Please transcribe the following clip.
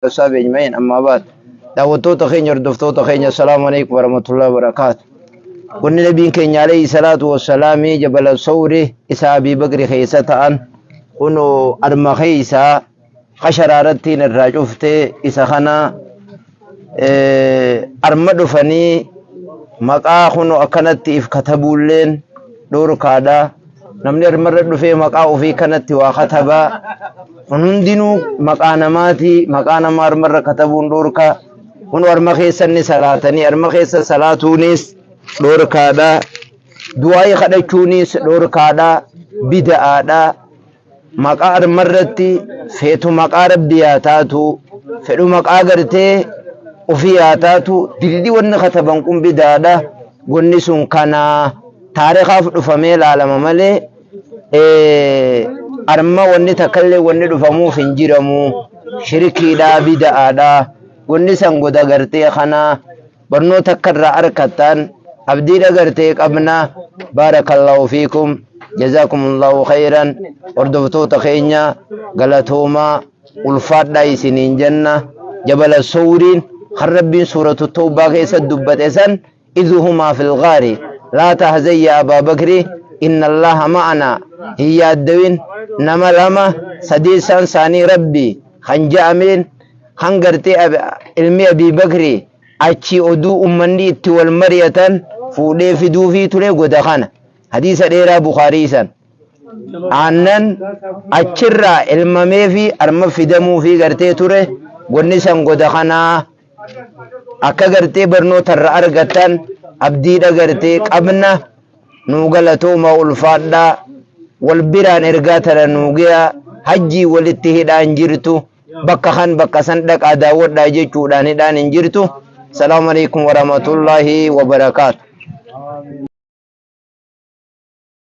وصحبه أجمعين أما بعد. Daawwattoota keenya, hordoftoota keenya, assalaamu alaikum warahmatullahi wabarakaatu. Wanni nabiin keenya alayhi salaatu wassalaamii jabala sawri isa Abii Bakri keessa ta'an kunoo arma keessa qasharaarattiin irraa cuftee isa kana arma dhufanii maqaa kunoo akkanatti if katabuulleen dhoorkaadha. Namni armarra dhufee maqaa ofii kanatti waa katabaa. Kun hundinuu maqaa namaati. Maqaa namaa armarra katabuun dhoorkaa. Kun arma keessa inni salaatanii arma keessa salaatuunis dhoorkaadha. Du'aa'ii kadhachuunis dhoorkaadha. Bida'aadha. Maqaa armarratti feetu maqaa rabbi haa taatu. Fedhu maqaa gartee ofii haa taatu. Dilli wanni kataban kun bida'aadha. Wanni sun kana taarikaaf dhufamee laalama malee arma wanni takkallee wanni dhufamuuf hin jiramu. Shirkiidha, bida'aadha. Wanni san goda gartee kana barnoota akka irraa argattan abdiidha gartee qabna. Baarakallahu fiikum. Jazaakumullahu khayran. Hordoftoota keenya galatoomaa ulfaadhaa isiniin jenna. Jabala Sawriin kan Rabbiin suuratu Tawbaa keessatti dubbate san idh humaa fil ghaari laa tahzan yaa Abaa Bakri inna Allaaha ma'anaa hin yaaddawin nama lama sadeessaan isaanii Rabbi kan ja'ameen kan gartee ilmi Abii Bakri achii oduu ummanni itti wal mari'atan fuudhee fiduufii ture goda kana hadiisa dheeraa Bukhaarii san aannan achirraa elmameefi arma fidamuufii gartee ture gonni san goda kanaa akka gartee barnoota irra argattan abdiidha gartee qabna. Nuu galatooma, ulfaadhaa. Wal biraan ergaa tana nuu ge'a. Hajjii walitti hidhaan jirtu, bakka kan bakka san dhaqaa daawwadhaa jechuudhaan hidhaan hin jirtu. Salaamu alaikum warahmatullaahi wabarakaatu.